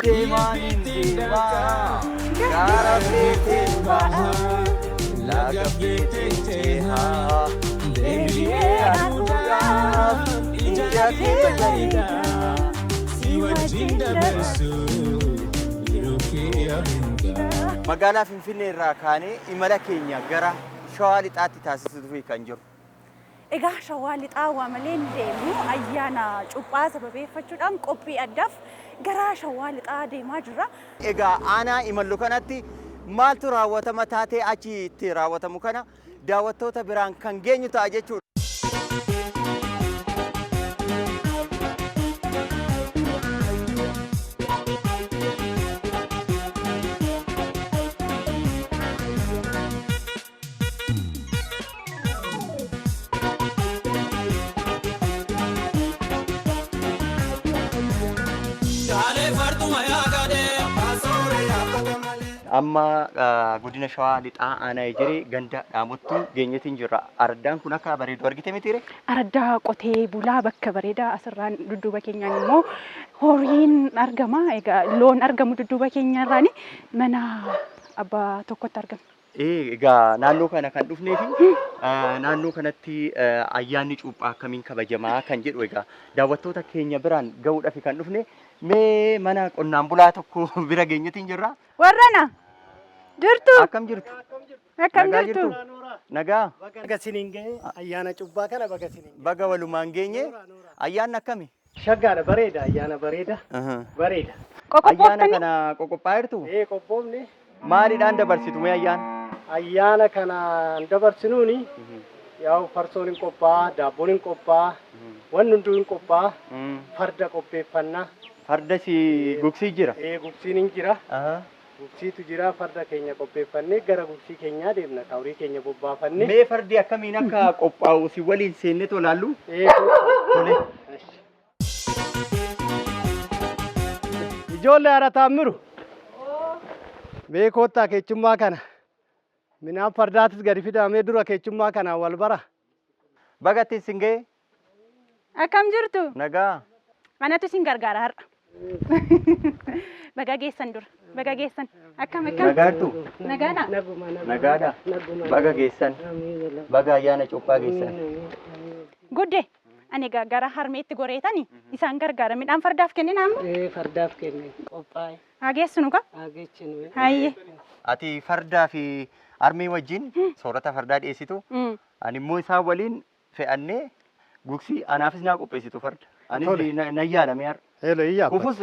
Deemaan hin deemaa, gaara beeteen bahaa, laga beeteen cehaa, deebi'ee arguudhaaf ija kee bareedaa, si wajjin dabarsuu yeroo kee hundaa. Magaalaa Finfinnee irraa kaanee imala keenya gara Shawaa Lixaatti taasisuufi kan jiru. Egaa Shawaa Lixaa waa malee hin deemnu, ayyaana cuuphaa sababeeffachuudhaan qophii addaaf gara Shawaa Lixaa deemaa jirra. Egaa aanaa imallu kanatti maaltu raawwatama, taatee achi itti raawwatamu kana daawwattoota biraan kan geenyu ta'a jechuudha. Amma godina Shawaa Lixaa aanaa Ejeree ganda Dhaamottuu geenyetiin jirra. Araddaan kun akka bareedu argite mitiire? Araddaa qotee bulaa bakka bareedaa, asirraan dudduuba keenyaan immoo horiin argama. Egaa loon argamu dudduuba keenyarraan mana abbaa tokkotti argama. Egaa naannoo kana kan dhufnee fi naannoo kanatti ayyaanni cuuphaa akkamiin kabajamaa kan jedhu egaa daawwattoota keenya biraan gahuudhaaf kan dhufne, mee mana qonnaan bulaa tokko bira geenyetiin jirra. Warrana jirtu? Akkam jirtu? Akkam Nagaa jirtu? Nagaa. Baga siniin ga'e, ayyaana cuuphaa kana baga siniin ga'e. Baga walumaan geenye. Ayyaanni akkami? Shaggaadha, bareeda, ayyaana bareeda bareeda. Ayyaana Qoqophoftanii? kana qoqophaa'aa jirtu? Ee, qophoofne. Maaliidhaan dabarsitu mee ayyaana? Ayyaana kana dabarsinuuni yaa'u farsoon hin qophaa'a, daabboon hin qophaa'a, wanni hunduu hin qophaa'a, farda qopheeffanna. Farda si gugsii jira? Ee, gugsiin hin jira. Gugsiitu jira, farda keenya qopheeffannee gara gugsii keenyaa deemna, horii keenya bobbaafannee. Mee fardi akkamiin akka qophaa'u si waliin seennee tolaallu? Ee. Tole. Ijoollee haadha Taammiru. Mee koottaa, keechummaa kana. Midhaan fardaatis gadi fidamee dura keechummaa kanaan wal bara. Baga ittiin sin ga'e. Akkam jirtu? Nagaa. Anatu isin gargaara har'a. Baga geessan dura. Baga geessan. Akkam akkam? Nagaa jirtu? Nagaadha? Nagaadha. Baga geessan. Baga ayyaana cuuphaa geessan. Gudde. Ani egaa gara harmeetti goreetani isaan gargaara. Midhaan fardaaf kennina amma? Ee, fardaaf kenne, qophaa'e. Haa geessinu ka? Haa geessinu. Hayyee. Ati fardaa fi harmee wajjin soorata fardaa dhiyeessitu. Ani immoo isaan waliin fe'annee gugsii anaafis naa qopheessitu farda. Anis Tole. nan yaalame har'a. Hello, iyyaa. Kufus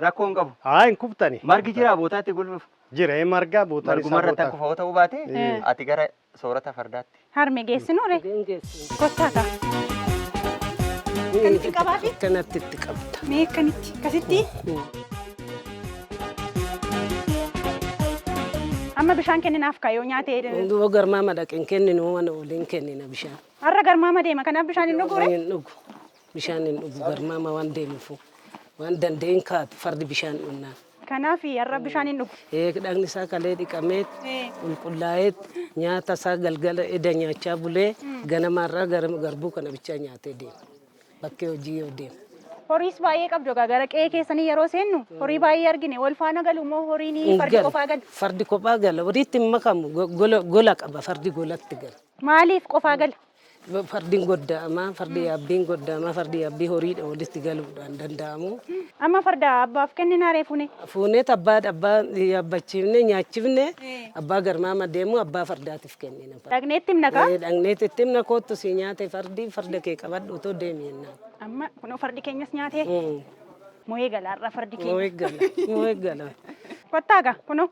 rakkoo hin qabu. Haa, hin kuftani. Margi jira bootaatti gulfuuf. Jira, marga bootaan isaa Marguma irratti bootaa. kufa yoo ta'uu baate ati gara soorata fardaatti. Harme, geessinu re? Geessinu. Kottaa kaa. Akkamitti qabaafi? Akkanatti itti qabda. Mee akkamitti? Akkasitti? Amma bishaan kenninaaf kaayoo nyaatee. Hunduu garmaama dhaqeen kenninu, mana waliin kennina bishaan. Har'a garmaama deema, kanaaf bishaan hin dhuguu re? Hin dhugu. Bishaan hin dhugu, garmaama waan deemufu. Waan danda'een kaatu fardi bishaan dhunnaan. Kanaaf har'a bishaan hin dhugu. Ee, dhagni isaa kalee dhiqamee qulqullaa'ee, nyaata isaa galgala eda nyaachaa bulee, ganamaarraa gara garbuu kana bichaa nyaatee deema. Bakkee hojii yoo deemu. Horiis baay'ee qabdu egaa, gara qe'ee keessanii yeroo seennu horii baay'ee argine. Wal faana galu moo horiin fardi qofaa gala? Fardi kophaa gala. Horiitti hin makamu. Gola gola qaba, fardi golatti gala. Maaliif qofaa gala? Fardiin godda'ama, fardi yaabbiin godda'ama, fardi yaabbii horiidha walitti galuudhaan danda'amu. Amma farda abbaaf kenninaa ree fuune? Fuuneet abbaa yaabbachiifne, nyaachifne, abbaa garmaama deemu abbaa fardaatiif kennina. Dhaqneetti himna kaa? Dhaqneet itti himna, koottu si nyaate fardi, farda kee qabadhu otoo deemi jennaan. Amma kunoo fardi keenyas nyaatee mo'ee gala har'a fardi keenya. Moo'ee gala, moo'ee gala. Kottaa gaa, kunoo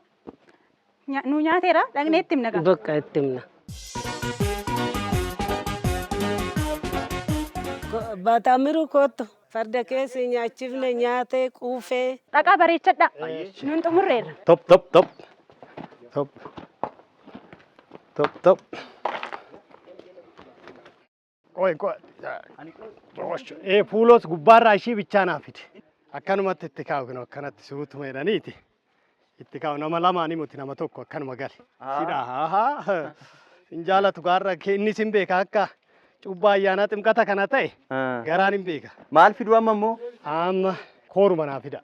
nu nyaateera, dhaqnee itti himna gaa. Bakka itti himna. Abbaa Taammiruu, koottu. Farda kee si nyaachifne, nyaatee quufee. Dhaqaa bareechadhaa. Nuun xumurreerra. Top top top. Top. Top top. Qoy qoy. Ee, fuulos gubbaarraa ishii bichaa naa fide. Akkanumatti itti kaa'u, kunoo akkanatti suutuma jedhaniiti. Itti kaa'u, nama lamaanii miti, nama tokko akkanuma gale. Sidha haa. Hin jaalatu gaarra inni sin beeka, akka cubbaa ayyaanaa ximqata kana ta'e garaan hin beeka. Maal fiduu amma immoo? Amma kooruma naa fida.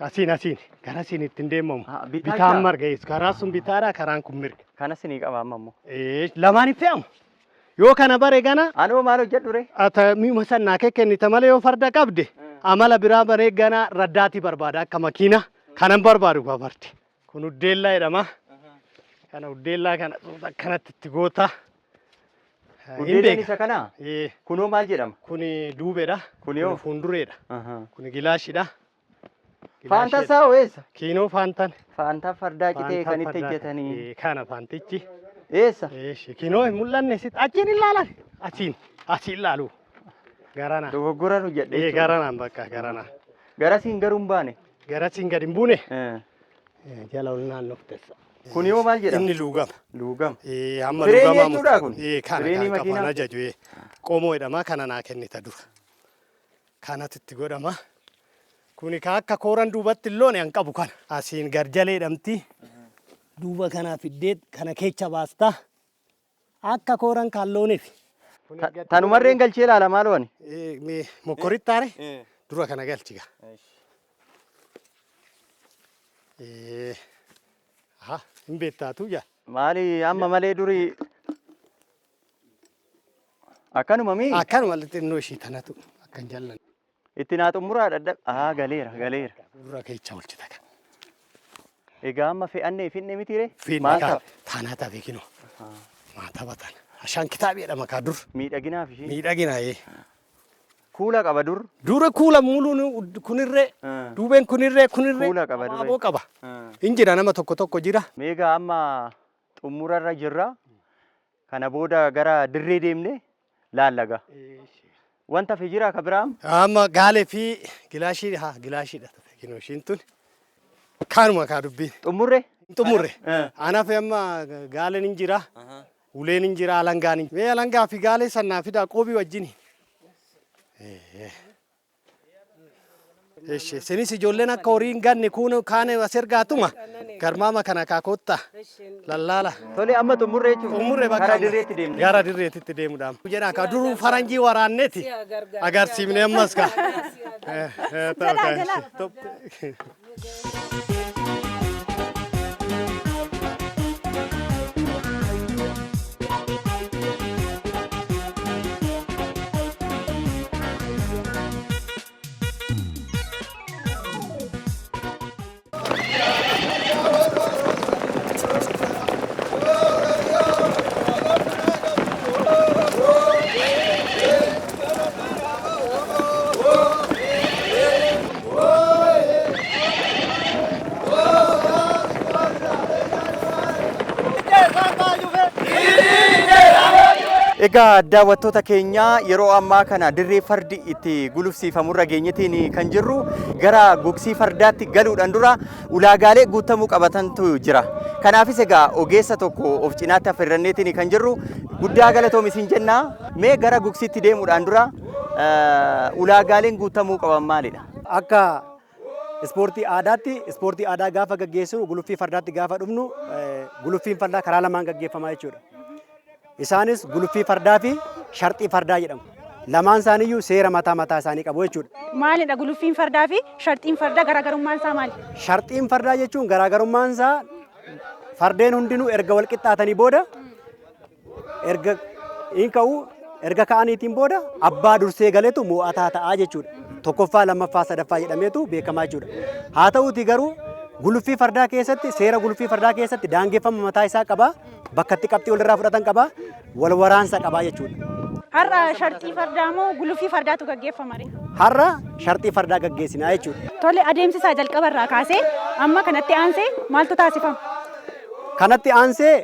Asiin asiin gara asiin ittiin deemamu. Ah, bitaa Bitaan jira? Marga eessu karaa sun bitaadha, karaan kun mirga. Kanas ni qaba amma immoo. Lamaan hin fe'amu. Yoo kana bare gana Anoo maal hojjedhu ree? Ata mi'uma sannaa kee kennita malee yoo farda qabde amala biraa baree gana raddaatii barbaada, akka makiina kanan barbaadu gaa fardi. Kun uddeellaa jedhama. Kana uddeellaa kana suuta akkanatti itti goota. Hin Uddeelleen beeka. isa kanaa? Ee, Kunoo maal jedhama? Kuni duubeedha. Kuni hoo? Kuni fuuldureedha. Kuni gilaashidha. Faantaa isaa hoo eessa? Kiinoo faantaan. Faantaa fardaa citee Faantaan kan itti fardaa. hojjetanii. Ee, kana faantichi. Eessa? Eeshi, kinoo hin mul'anne sitti. Achiin hin laalan. Achiin. Achiin laalu. Garanaan. Dogoggoran hojjedhe Ee, jechuudha. garanaan bakka garanaan. Garasiin garuu hin baane. Garasiin gad hin buune. Eh. Ee, jala ol naannoftessa. Kun yoo maal jedhama? Inni luugama. Luugama. Ee, hamma Fireenii luugamaa jechuudha kun? Ee, kana Fireenii kan makiinaa? qafaan ajaju. Ee. Qomoo jedhama, kana naa kennita dura. Kanatu itti godhama. Kuni ka akka kooran duubatti loone an qabu kana. Asiin garjalee jedhamti. Duuba kanaa fiddee kana keessa baasta. Akka kooran kan looniif. Tanumarreen galchee ilaala maaloo ani? Ee, mee mokkorittaare dura kana galchi gaa. Ee, aha, hin beektaatu jaa. Maali amma malee durii akkanuma mii Akkanuma xinnoo ishii tanatu akka hin jallanne. Itti naa xumuraa dhadhab. Aa, galeera, galeera. Dura keessa olchita kan. Egaa amma fe'annee finne miti ree? Finne Maal kaa ta'a? taanaa tafe kinoo. Maa taphatan. Ashaan kitaabii jedhama kaa dur. Miidhaginaaf ishii. Miidhagina ee. Kuula qaba dur. Dura kuula muuluun kunirree, duubeen kunirree kunirree Kuula qaba duree. abaaboo qaba. Hin jira, nama tokko tokko jira. Meegaa amma xumurarra jirra. Kana booda gara dirree deemne laallaga. Wanta fi jira ka biraam? Amma gaalee fi gilaashii, haa, gilaashiidha. Kinoo ishiin tun kanuma kaa dubbiin. Xumurre? Hin xumurre. Eh. Anaaf amma gaaleen hin jira. Uleen hin jira, alangaan hin. Mee alangaa fi gaalee sannaa fidaa qoobii wajjini. Eshi, isinis ijoolleen akka horii hin ganne kun kaan as ergaatuma garmaama kana kaa koottaa lallaala. Tole, amma xumurre jechuudha. Xumurre bakka Gara dirreetti deemne. Gara dirreetitti deemuudhaan. Jedhaa kaa duruu faranjii waraanneeti agarsiifne ammas kaa. Jalaa, jalaa. Egaa daawwattoota keenya, yeroo ammaa kana dirree fardi itti gulufsiifamurra geenyetiin kan jirru. Gara gugsii fardaatti galuudhaan dura ulaagaalee guutamuu qabatantu jira. Kanaafis egaa ogeessa tokko of cinaatti affeerranneetiin kan jirru. Guddaa galatoom isin jenna. Mee gara gugsiitti deemuudhaan dura ulaagaaleen guutamuu qaban maalidha? Akka ispoortii aadaatti, ispoortii aadaa gaafa gaggeessinu, guluffii fardaatti gaafa dhufnu, guluffiin fardaa karaa lamaan gaggeeffamaa jechuudha. Isaanis guluffii fardaa fi sharxii fardaa jedhamu. Lamaan isaaniiyyuu seera mataa mataa isaanii qabu jechuudha. Maalidha guluffiin fardaa fi sharxiin fardaa, garaagarummaan isaa maali? Sharxiin fardaa jechuun garaagarummaan isaa fardeen hundinuu erga wal qixxaatanii booda, erga in ka'u, erga ka'aniitiin booda abbaa dursee galetu mo'ataa ta'aa jechuudha. Tokkoffaa, lammaffaa, sadaffaa jedhameetu beekamaa jechuudha. Haa ta'uuti garuu guluffii fardaa keessatti, seera guluffii fardaa keessatti daangeffama mataa isaa qaba. Bakka itti qabxii walirraa fudhatan qaba. Wal waraansa qaba jechuudha. Har'a sharxii fardaa moo guluffii fardaatu gaggeeffama ree? Har'a sharxii fardaa gaggeessinaa jechuudha. Tole, adeemsi isaa jalqabarraa kaasee amma kanatti aansee maaltu taasifama? Kanatti aansee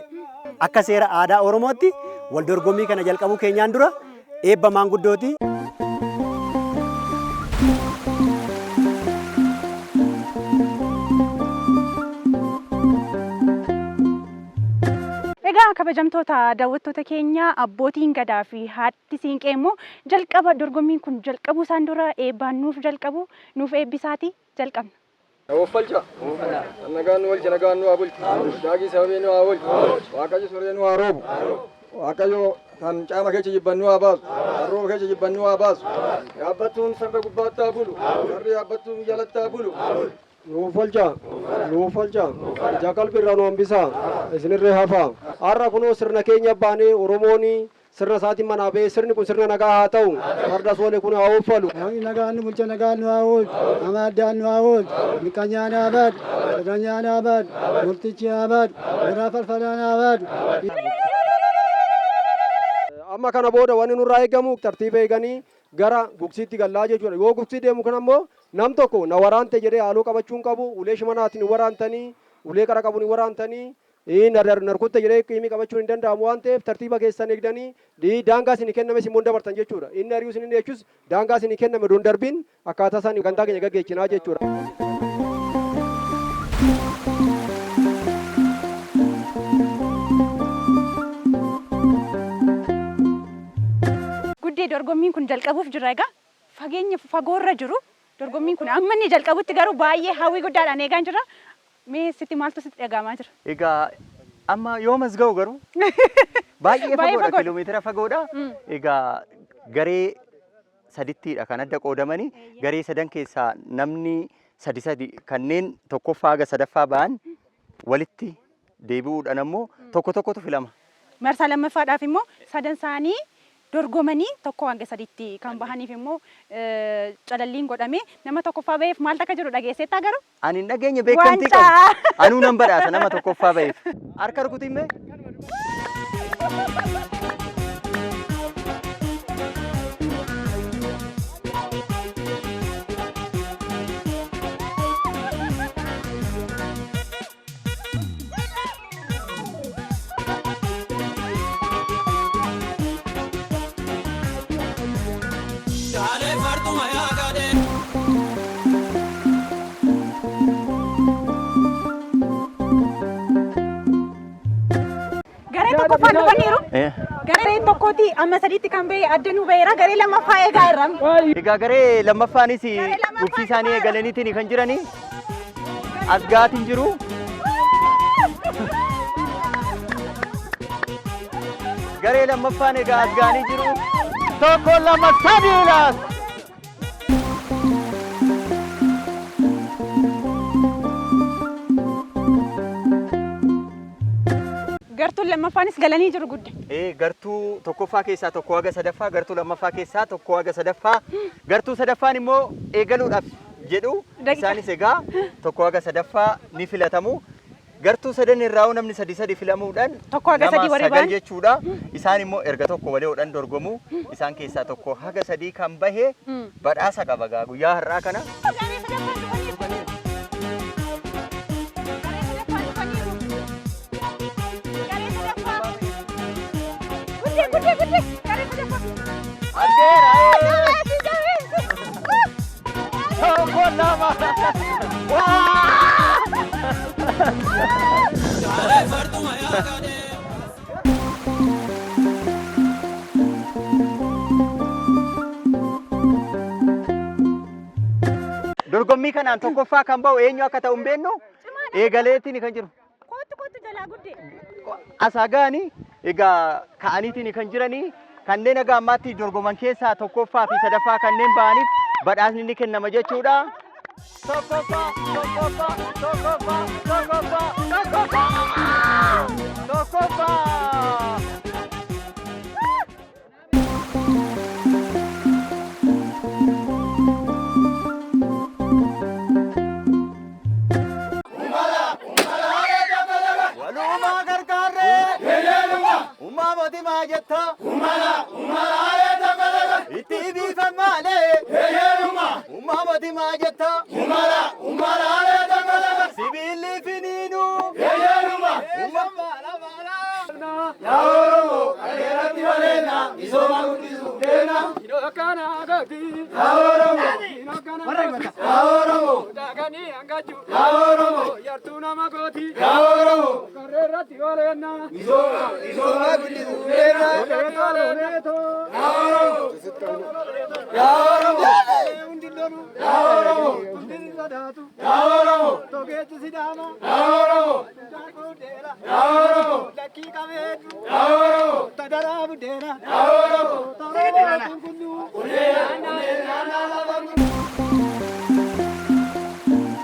akka seera aadaa Oromootti wal dorgommii kana jalqabuu keenyaan dura eebba maanguddooti. Egaa kabajamtoota daawwattoota keenya, abbootiin gadaa fi haadhi siinqee immoo jalqaba dorgommiin kun jalqabuu isaan dura eebbaan nuuf jalqabu, nuuf eebbisaati jalqabna. Uffalcha. Nagaan nu walcha, nagaan nu haa bulchu. Daagii sababii nu haa bulchu. Waaqayyo soree nu haa roobu. Waaqayyo kan caama keessa jibban nu haa baasu. Kan rooba keessa jibban nu haa baasu. Yaabbattuun farda gubbaatti haa bulu. Farri yaabbattuun jalatti haa bulu. Nuuf olcha, nuuf olcha, ija qalbiirraa nu hambisaa, isinirree hafaa. Har'a kunoo sirna keenya baanee Oromoon sirna isaatiin manaa ba'ee sirni kun sirna nagaa haa ta'u, farda soolee kun haa uffalu. Nagaan nu bulcha, nagaan nu haa oolchu, nama addaan nu haa oolchu, miqanyaan haa baadu, sadanyaan haa baadu, murtichi haa baadu, garaa falfalaan haa baadu. Amma kana booda wanni nurraa eegamu tartiiba eeganii gara gugsiitti gallaa jechuudha. Yoo gugsii deemu kana immoo nam tokko na waraante jedhee haaloo qabachuu hin qabu. Ulee shimanaatiin hin waraantanii, ulee qara qabuun hin waraantanii, na rukutte jedhee qiimii qabachuun hin danda'amu waan ta'eef tartiiba keessan eegdanii daangaa isinii kennames immoo hin dabartan jechuudha. Inni ari'us inni dheechus daangaa isinii kenname odoo hin darbiin akkaataa isaan gantaa keenya gaggeessinaa jechuudha. Guddee, dorgommiin kun jalqabuuf jira egaa. Fageenya fagoorra jiru. Dorgommiin kun amma inni jalqabutti garuu baay'ee hawwii guddaadhaan eegaan jira. Mee sitti maaltu sitti dhaga'amaa jira? Egaa amma yoomas ga'u garuu baay'ee fagoodha, kiiloomeetira fagoodha. Egaa garee sadittiidha kan adda qoodamanii, garee sadan keessaa namni sadi sadi kanneen tokkoffaa haga sadaffaa ba'an walitti deebi'uudhaan ammoo tokko tokkotu filama. Marsaa lammaffaadhaaf immoo sadan isaanii dorgomanii tokko hanga sadiitti kan bahaniif immoo calalliin godhamee nama tokkoffaa baheef maaltu akka jiru dhageesseettaa garuu? Ani hin dhageenye, beekamtii qabu. Anuu nan badhaasa nama tokkoffaa baheef. Harka rukutiin mee? Garee tokkoffaan dhufaniiru. Garee tokkooti amma sadiitti kan bahe adda nu baheera. Garee lammaffaa eegaa irra. Egaa garee lammaffaanis gugsii isaanii eegalaniitiin kan jiranii as gaatiin jiru. Garee lammaffaan egaa as gaanii jiru. Tokko, lama, sadii laas. Gartuun lammaffaanis galanii jiru, gudde. Gartuu tokkoffaa keessaa tokko haga sadaffaa, gartuu lammaffaa keessaa tokko haga sadaffaa, gartuu sadaffaan immoo eegaluudhaaf jedhu. Isaanis egaa tokko haga sadaffaa ni filatamu. Gartuu sadan irraa namni sadi sadi filamuudhaan tokko haga nama sadii warri sagal ba'an jechuudha. Isaan immoo erga tokko waliidhaan dorgomu. Isaan keessaa tokko haga sadii kan bahe badhaasa qaba gaa guyyaa har'aa kana. Garee sadaffaan dhufaniiru. Garee sadaffaan dhufaniiru. Garee sadaffaa. Guddee, guddee, guddee. Garee sadaffaa. Addeera! Jabeessi, jabeessi. Tokko, lama. Waa! Dorgommii kanaan tokkoffaa kan ba'u eenyu akka ta'u hin beeknu, eegaleetiin kan jiru. Kootu, kootu jalaa, guddee. Asaa ga'anii egaa ka'aniitiin kan jiranii kanneen haga ammaatti dorgoman keessaa tokkoffaa fi sadaffaa kanneen ba'aniif badhaasni ni kennama jechuudha. Tokkoffaa, tokkoffaa, tokkoffaa, tokkoffaa, tokkoffaa, tokkoffaa. Walumaa gargaarree. Ummaa mootii maa jetta? Itti biifan maalee. Ummaa mootii maa jetta? Sibiilli finiinu. Yaa Oromoo, qajeelatti bareedna, misooma guddisuuf deemna. Yaa Oromoo, yaa Oromoo, yaa Oromoo, yaa Oromoo, misooma misooma guddisuuf deemna. Yaa Oromoo, yaa Oromoo, yaa Oromoo, yaa Oromoo, yaa Oromoo, yaa Oromoo, yaa Oromoo, yaa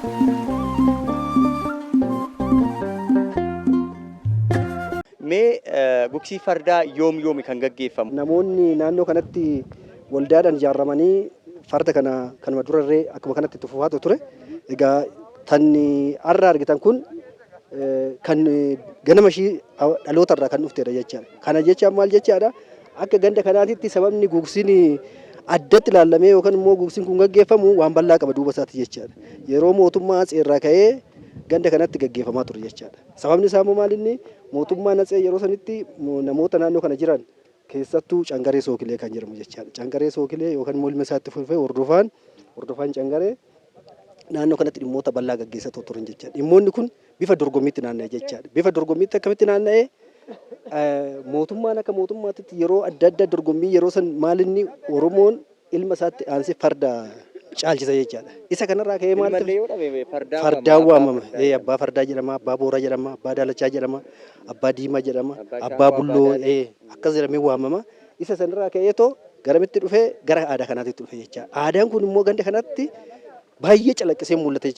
Oromoo. Gugsii fardaa yoom yoomi kan gaggeeffamu? Namoonni naannoo kanatti waldaadhaan ijaaramanii farda kana kanuma durarree akkuma kanatti itti fufaatu ture. Egaa tanni har'a argitan kun kan ganama ishii dhaloota irraa kan dhuftedha jechaadha. Kana jecha maal jechaadha? Akka ganda kanaatitti sababni gugsiin addatti ilaallamee yookaan immoo gugsiin kun gaggeeffamu waan bal'aa qaba duuba isaatti jechaadha. Yeroo mootummaa Atsee irraa ka'ee ganda kanatti gaggeeffamaa ture jechaadha. Sababni isaa immoo maal inni mootummaan Atsee yeroo sanitti namoota naannoo kana jiran keessattuu Cangaree Sookilee kan jedhamu jechaadha. Cangaree Sookilee yookaan immoo ilma isaatti fufee hordofaan Cangaree naannoo kanatti dhimmoota bal'aa gaggeessaa turan jechaadha. Dhimmoonni kun bifa dorgommiitti naanna'e jechaadha. Bifa dorgommiitti akkamitti naanna'e? Mootummaan akka mootummaatti yeroo adda addaa dorgommii yeroo san maal inni Oromoon ilma isaatti aansee farda caalchisa jechaadha. Isa kanarraa ka'ee maal Ilmallee yoo dhabe fardaan fardaan waamama. Waamama. Abbaa fardaa jedhama, abbaa booraa jedhama, abbaa daalachaa jedhama, abbaa diimaa jedhama, Abbaa abbaa shaanqoo, bulloo abbaa daalee. Akkas jedhamee waamama. Isa sanarraa ka'eetoo garamitti dhufee gara aadaa kanaatti dhufe jechaadha. Aadaan kun immoo ganda kanatti baay'ee calaqqisee mul'ate.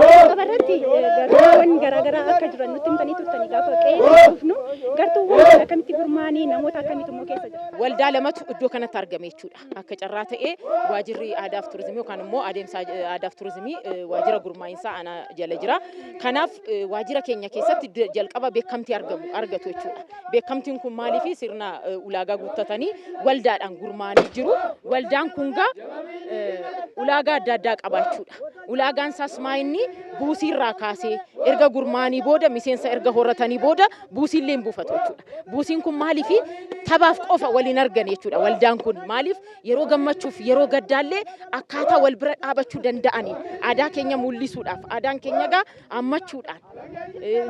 Jalqaba irratti gartuuwwan garaagaraa akka jiran nutti himtanii turtanii gaafa qe'ee dhufnu gartuuwwan kun akkamitti gurmaa'anii namoota akkamiitu immoo keessa jira? Waldaa lamatu iddoo kanatti argame jechuudha. Akka carraa ta'ee waajirri aadaaf turizimii yookaan immoo adeemsa aadaaf turizimii waajjira gurmaa'insaa aanaa jala jira. Kanaaf waajjira keenya keessatti jalqaba beekamtii argamu argatu jechuudha. Beekamtiin kun maaliif sirna ulaagaa guuttatanii waldaadhaan gurmaa'anii jiru. Waldaan kun gaa ulaagaa adda addaa qaba jechuudha. Ulaagaan isaas maa inni buusiirraa kaasee erga gurmaa'anii booda miseensa erga horatanii booda buusiillee hin buufatu jechuudha. Buusiin kun maaliif taphaaf qofa waliin argan jechuudha. Waldaan kun maaliif yeroo gammachuuf yeroo gaddaallee akkaataa wal bira dhaabachuu danda'aniin aadaa keenya mul'isuudhaaf aadaan keenya egaa hammachuudhaan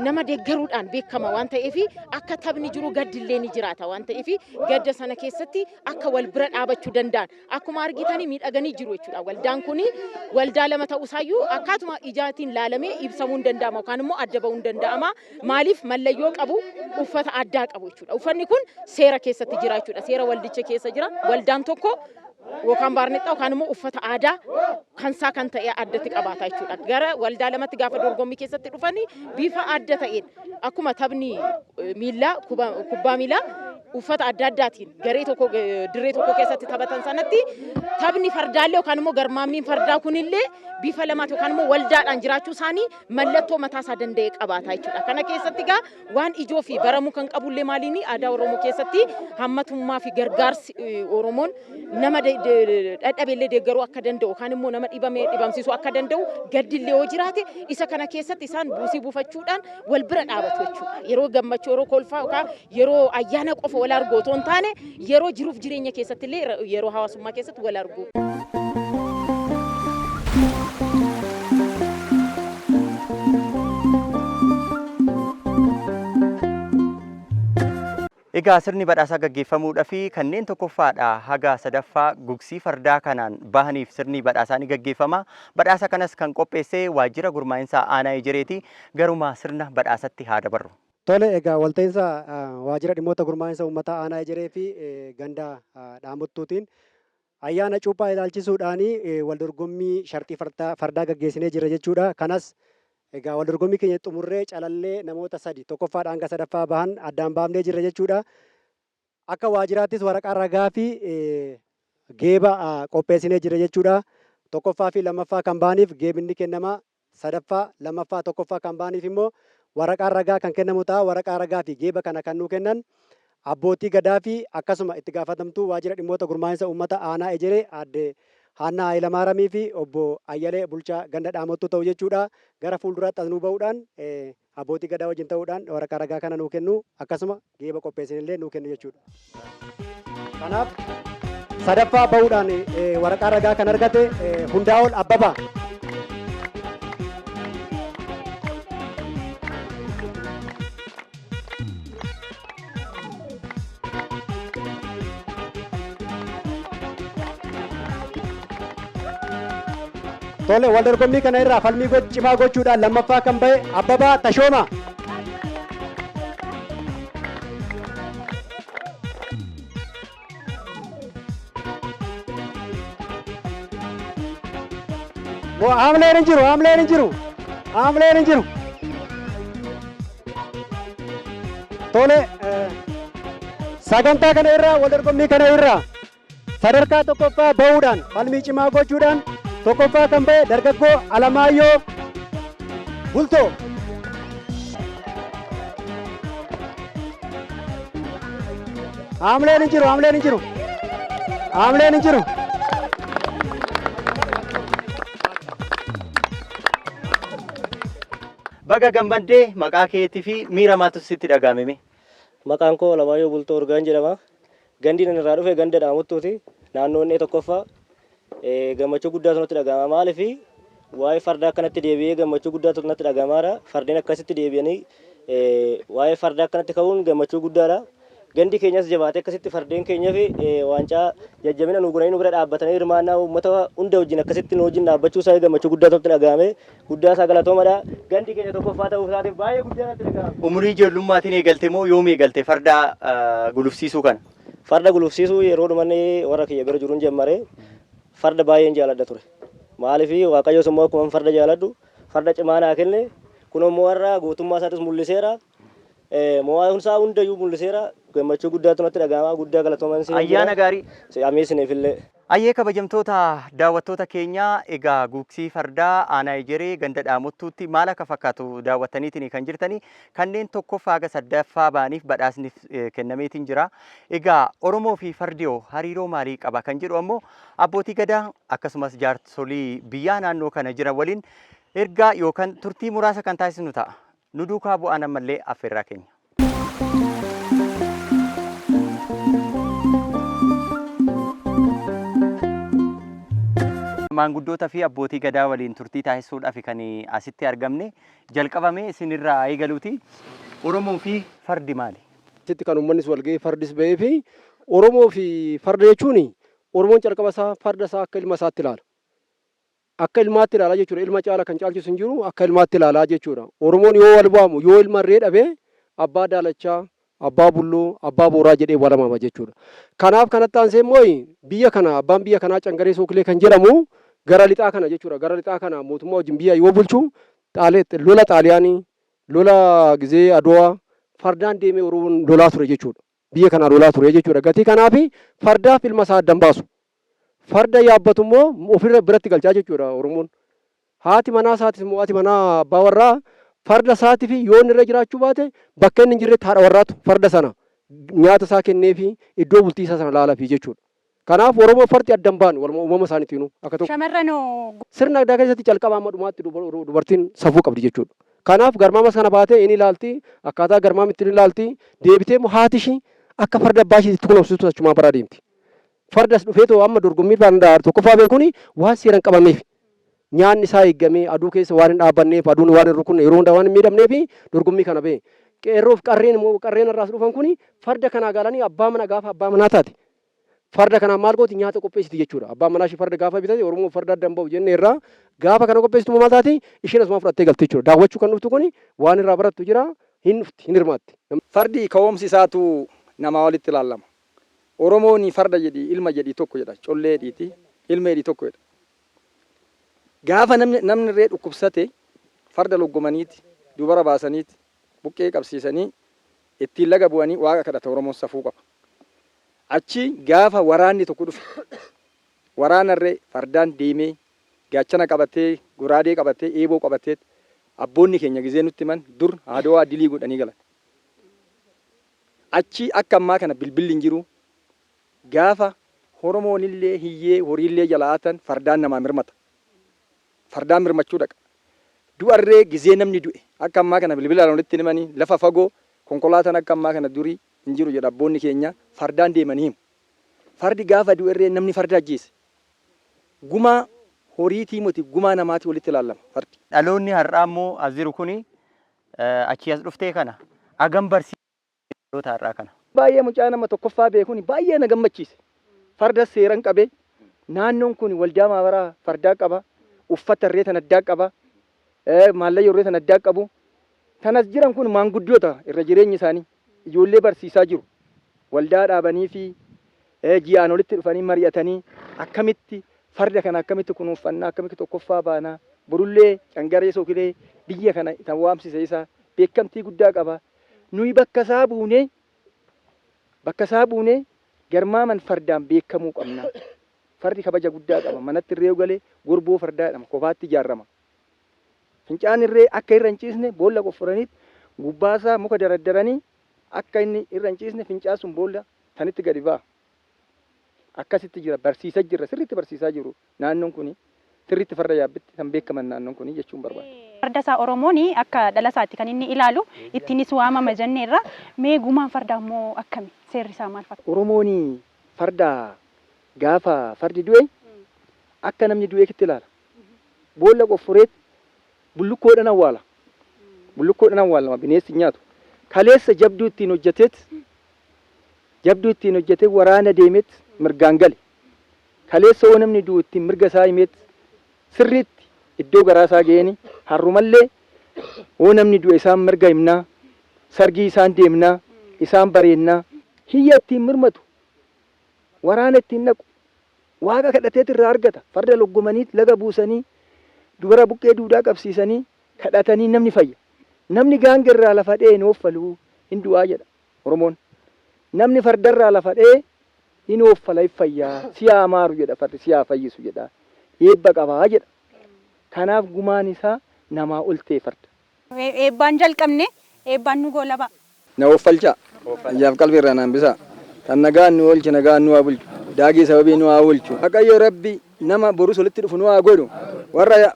nama deeggaruudhaan beekama waan ta'eef akka taphni jiru gaddillee ni jiraata waan ta'eef gadda sana keessatti akka wal bira dhaabachuu danda'an akkuma argitanii miidhaganii jiru jechuudha. Waldaan kun waldaa lama ta'uusaayyuu akkaatuma ijaatiin laalamee ibsamuu hin danda'ama yookaan immoo adda ba'uu hin danda'ama. Maaliif mallayyoo qabu uffata addaa qabu jechuudha. Uffanni kun seera keessatti jira jechuudha. Seera waldicha keessa jira. Waldaan tokko yookaan baarnexxaa yookaan immoo uffata aadaa kansaa kan ta'e addatti qabaata jechuudha. Gara waldaa lamatti gaafa dorgommii keessatti dhufanii bifa adda ta'een akkuma taphni miillaa kubbaa miilaa uffata adda addaatiin garee tokko dirree tokko keessatti taphatan sanatti taphni fardaallee yookaan immoo garmaammiin fardaa kunillee bifa lamaati yookaan immoo waldaadhaan jiraachuu isaanii mallattoo mataa isaa danda'e qabaata jechuudha. Kana keessatti egaa waan ijoo fi baramuu kan qabullee maaliini aadaa Oromoo keessatti hammatummaa fi gargaarsi Oromoon nama dadhabeellee deeggaruu akka danda'u yookaan immoo nama dhibame dhibamsiisuu akka danda'u gaddillee yoo jiraate isa kana keessatti isaan buusii buufachuudhaan wal bira dhaabatu jechuudha. Yeroo gammachuu yeroo kolfaa yookaan yeroo ayyaana qofa wal argu otoo hin taane yeroo jiruuf jireenya keessatti illee yeroo hawaasummaa keessatti wal argu. Egaa sirni badhaasaa gaggeeffamuudhaa fi kanneen tokkoffaadha haga sadaffaa gugsii fardaa kanaan bahaniif sirni badhaasaa ni gaggeeffama. Badhaasa kanas kan qopheesse waajjira gurmaa'insa aanaa Ejereeti. Garuma sirna badhaasatti haa dabarru. Tole egaa walta'iinsa waajjira dhimmoota gurmaa'insa uummataa aanaa Ejeree fi ganda Dhaamottuutiin ayyaana cuuphaa ilaalchisuudhaan wal dorgommii sharxii fardaa gaggeessinee jirra jechuudha. Kanas egaa wal dorgommii keenya xumurree calallee namoota sadi tokkoffaadha hanga sadaffaa bahan addaan baafnee jirra jechuudha. Akka waajjiraattis waraqaa ragaa fi geeba qopheessinee jirra jechuudha. Tokkoffaa fi lammaffaa kan bahaniif geebni kennama. Sadaffaa, lammaffaa, tokkoffaa kan bahaniif immoo waraqaan ragaa kan kennamu ta'a. Waraqaa ragaa fi geeba kana kan nuu kennan abbootii gadaa fi akkasuma itti gaafatamtuu waajjira dhimmoota gurmaa'insa uummata aanaa Ejeree aadde Haannaa Hayilamaarami fi obbo Ayyalee Bulchaa ganda Dhaamottuu ta'u jechuudha. Gara fuulduraatti as nuu ba'uudhaan abbootii gadaa wajjin ta'uudhaan waraqaa ragaa kana nuu kennu akkasuma geeba qopheessinillee nuu kennu jechuudha. Kanaaf sadaffaa ba'uudhaan waraqaa ragaa kan argate Hundaa'ol Abbabaa. Tole wal dorgommii kana irraa falmii cimaa gochuudhaan lammaffaa kan ba'e Abbabaa Tashooma. Haamleen hin jiru, haamleen hin jiru, haamleen hin jiru. Tole. Sagantaa kana irraa, wal dorgommii kana irraa sadarkaa tokkoffaa bahuudhaan, falmii cimaa gochuudhaan tokkoffaa kan ba'e dargaggoo Alamaayyoo Bultoo. Haamleen hin jiru, haamleen hin jiru. Haamleen hin jiru. Baga gammaddee, maqaa keetii fi miira maatu sitti dhaga'ame mee? Maqaan koo Alamaayyoo Bultoo Urgaan jedhama. Gandi inni irraa dhufe ganda Dhaamuttuuti. Naannoo inni tokkoffaa. Gammachuu guddaatu natti dhaga'ama. Maaliif, waa'ee fardaa akkanatti deebi'ee gammachuu guddaatu natti dhaga'amaadha. Fardeen akkasitti deebi'anii waa'ee fardaa akkanatti ka'uun gammachuu guddaadha. Gandi keenyas jabaatee akkasitti fardeen keenyaaf waancaa jajjabina nu godhanii nu bira dhaabbatanii hirmaannaa uummata hunda wajjin akkasitti nu wajjin dhaabbachuu isaa gammachuu guddaatu natti dhaga'ame. Guddaa isaa galatoomadha. Gandi keenya tokkoffaa ta'uu isaatiif baay'ee guddaa natti dhaga'ame. Umurii ijoollummatiin eegalte moo yoom eegalte farda gulufsiisuu kana? Farda gulufsiisuu yeroo dhumanni warra kiyya bira jiruun jammare, farda baay'een jaaladha ture. Maaliif, Waaqayyos immoo akkuma farda jaaladhu farda cimaa naa kenne. Kun immoo har'a gootummaa isaatis mul'iseera. Mo'aansaa hundayyuu mul'iseera. Gammachuu guddaatu natti dhaga'ama. Guddaa galatooman isin. Ayyaana gaarii. Amee isiniifillee. Ayyee, kabajamtoota daawwattoota keenyaa, egaa gugsii fardaa aanaa Ejeree ganda Dhaamottuutti maal akka fakkaatu daawwattaniitiin kan jirtanii, kanneen tokkoffaa haga sadaffaa ba'aniif badhaasni kennameetiin jira. Egaa Oromoo fi fardi hoo hariiroo maalii qaba kan jedhu ammoo abbootii gadaa akkasumas jaarsolii biyyaa naannoo kana jiran waliin ergaa yookaan turtii muraasa kan taasisnu ta'a. Nu duukaa bu'aan ammallee affeerraa keenya. Maanguddoota fi abbootii gadaa waliin turtii taasisuudhaaf kan asitti argamne, jalqabame isinirraa eegaluuti. Oromoo fi fardi maali? Asitti kan uummannis wal ga'ee fardis ba'ee fi Oromoo fi farda jechuun, Oromoon calqaba isaa farda isaa akka ilma isaatti ilaala. Akka ilmaatti ilaalaa jechuudha. Ilma caala kan caalchisu hin jiru, akka ilmaatti ilaalaa jechuudha. Oromoon yoo wal waamu, yoo ilma irree dhabe, abbaa daalachaa, abbaa bulloo, abbaa booraa jedhee walamama jechuudha. Kanaaf kanatti aansee immoo biyya kana abbaan biyya kanaa Cangaree Sookilee kan jedhamu gara lixaa kana jechuudha. Gara lixaa kana mootummaa wajjin biyya yoo bulchu, lola Xaaliyaanii, lola gizee Adowaa fardaan deemee Oromoon lolaa ture jechuudha. Biyya kanaa lolaa ture jechuudha. Gatii kanaaf fardaaf ilma isaa addan baasu. Farda yaabbatu immoo ofirra biratti galchaa jechuudha Oromoon. Haati manaa isaatis immoo, haati manaa abbaa warraa farda isaatii fi yoo inni irra jiraachuu baate, bakka inni hin jirretti haadha warraatu farda sana nyaata isaa kenneefi iddoo bultii isaa sana laalafi jechuudha. Kanaaf Oromoo fardi adda hin baanu, waluma uumama isaaniitiinuu akka tokko. Shamarranoo. Sirna gadaa keessatti calqaba amma dhumaatti dubartiin safuu qabdi jechuudha. Kanaaf garmaamas kana baatee in ilaalti, akkaataa garmaam ittiin ilaalti, deebitee immoo haati ishii akka farda abbaa ishiitti kunuunsitu achumaa baraa deemti. Fardas dhufeetoo amma dorgommii farda tokkoffaa beekuun waan seeran qabameef, nyaanni isaa eeggamee, aduu keessa waan hin dhaabbanneef, aduun waan hin rukunne, yeroo hundaa waan hin miidhamneef dorgommii kana bahe. Qeerroof qarreen immoo, qarreen irraas dhufan kun farda kanaa galanii abbaa mana, gaafa abbaa manaa taate farda kanaan maal gooti? Nyaata qopheessiti jechuudha. Abbaan manaa ishee farda gaafa bitate, Oromoo farda adda hin bahu jenne irraa, gaafa kana qopheessitu maal taati? Isheen asumaan fudhattee galti jechuudha. Daawwachuu kan dhuftu kun waan irraa barattu jira, hin dhufti, hin hirmaatti. Fardi ka'oomsi isaatu namaa walitti ilaallama. Oromoon farda jedhi, ilma jedhi tokko jedha. Collee jedhiiti ilma jedhi tokko jedha. Gaafa namni irree dhukkubsate farda loggomaniiti dubara baasaniiti buqqee qabsiisanii ittiin laga bu'anii waaqa kadhata. Oromoon safuu qaba. Achi gaafa waraanni tokko dhufe, waraanarree fardaan deemee gaachana qabatee, goraadee qabatee, eeboo qabatee, abboonni keenya gizee nutti himan, dur Adowaa dilii godhanii galan. Achi akka ammaa kana bilbilli hin jiru. Gaafa Oromoonillee hiyyee horiillee jalaa hatan fardaan namaa mirmata. Fardaan mirmachuu dhaqa. Du'arree gizee namni du'e akka ammaa kana bilbilaan walitti hin himanii, lafa fagoo konkolaataan akka ammaa kana durii hin jiru jedha, abboonni keenya fardaan deemanii himu. Fardi gaafa du'erree namni farda ajjeese gumaa horiitii moti, gumaa namaatii walitti ilaallama fardi. Dhaloonni har'aa immoo as jiru kuni achii as dhuftee kana hagam barsiisa dhaloota har'aa kana? Baay'ee mucaa nama tokkoffaa beekuun baay'ee na gammachiise. Farda seeran qabee, naannoon kun waldaa maabaraa fardaa qaba, uffata irree tan addaa qaba, maallayyoo irree tan addaa qabu. Tan as jiran kun maanguddoota irra jireenyi isaanii ijoollee barsiisaa jiru. Waldaa dhaabanii fi ji'aan walitti dhufanii mari'atanii, akkamitti farda kana akkamitti kunuunfannaa, akkamitti tokkoffaa baanaa, borullee Cangaree Sookilee biyya kana tan waamsise isa beekamtii guddaa qaba. Nuyi bakka isaa buunee Bakka isaa buunee garmaaman fardaan beekamuu qabna. Fardi kabaja guddaa qaba. Manatti irree galee gorboo fardaa jedhama. Kophaatti ijaarama. Fincaan irree akka irra hin ciisne boolla qofforaniit gubbaasaa muka daraddaranii akka inni irra hin ciisne fincaan sun boolla sanitti gadi ba'a. Akkasitti jira barsiisaa jirra sirriitti barsiisaa jiru naannoon kuni sirriitti farda yaabbitti kan beekaman naannoon kuni jechuun barbaada. Farda isaa Oromoon akka dhala isaatti kan inni ilaalu ittiinis waamama jenneerra. Mee gumaan fardaa immoo akkami? Seerri isaa maal fakkaata? Oromoon farda gaafa fardi du'e akka namni du'eetti ilaala. Boolla qofforeet bullukkoodhaan awwaala. Bullukkoodhaan awwaalama bineensi hin nyaatu. Kaleessa jabduu ittiin hojjeteet jabduu ittiin hojjetee waraana deemeet mirgaan gale. Kaleessa yoo namni du'u ittiin mirga isaa himeet sirriitti iddoo garaa isaa ga'eeni har'umallee yoo namni du'e isaan mirga himnaa, sargii isaan deemnaa, isaan bareennaa. Hiyya ittiin mirmatu, waraana ittiin dhaqu, waaqa kadhateet irraa argata. Farda loggomaniit laga buusanii, dubara buqqee duudaa qabsiisanii kadhatanii namni fayya. Namni gaanga irraa lafa dha'e hin ooffaluu hin du'aa jedha Oromoon. Namni fardarraa lafa dha'e hin ooffala hin fayyaa si haa maaru jedha fardi si haa fayyisu jedha. Eebba qabaa jedha. Kanaaf gumaan isaa namaa ol ta'e farda. Eebbaan jalqabne eebbaan nu goolabaa. Na ooffalchaa. Ijaaf qalbii irraa na hambisaa. Kan nagaan nu oolche nagaan nu haa bulchu. Daagii sababii nu haa oolchu. Waaqayyo Rabbi nama borus walitti dhufu nu haa godhu. Warra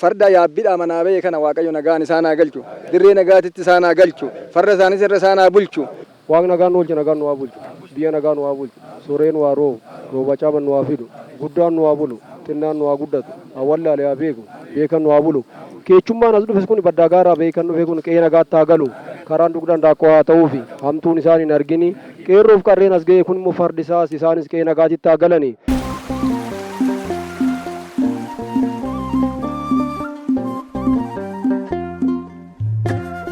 farda yaabbidhaa manaa ba'e kana Waaqayyo nagaan isaan haa galchu. Dirree nagaatitti isaan haa galchu. Farda isaanis irra isaan haa bulchu. Waaqni nagaan nu oolche nagaan nu haa bulchu. Biyya nagaa nu haa bulchu. Sooree nu haa roobu. Rooba caaman nu haa fidu. Guddaan nu haa bulu. Xinnaan nu haa guddatu. Haa wallaale haa beeku. Beekan nu haa bulu. Keechummaan as dhufes kun baddaa gaaraa ba'ee kan dhufe kun qe'ee nagaatti haa galu. Karaan dugdaan daakkoo haa ta'uufi. Hamtuun isaan hin argini. Qeerroof qarreen as ga'e kun immoo fardi isaas isaanis qe'ee nagaatitti haa galani.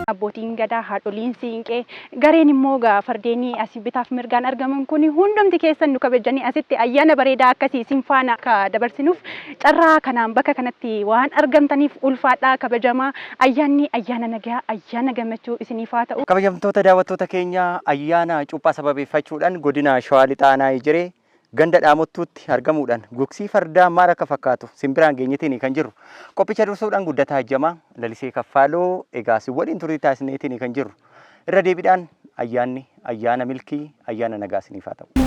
Abbootiin gadaa, haadholiin siinqee, gareen immoo egaa fardeenii asii bitaaf mirgaan argaman kun hundumti keessan nu kabajanii asitti ayyaana bareedaa akkasii isin faana akka dabarsinuuf carraa kanaan bakka kanatti waan argamtaniif ulfaadhaa kabajamaa ayyaanni ayyaana nagaa ayyaana gammachuu isiniif haa ta'u. Kabajamtoota daawwattoota keenya ayyaana cuuphaa sababeeffachuudhaan godina Shawaa Lixaa Aanaa Ejeree ganda Dhaamottuutti argamuudhaan gugsii fardaa maal akka fakkaatu simbiraan geenyetiin kan jirru. Qophicha dursuudhaan Guddataa Ejjamaa, Lalisee Kaffaaloo egaa si waliin turtii taasisneetiin kan jirru. Irra deebiidhaan ayyaanni ayyaana milkii ayyaana nagaa isiniif haa ta'u.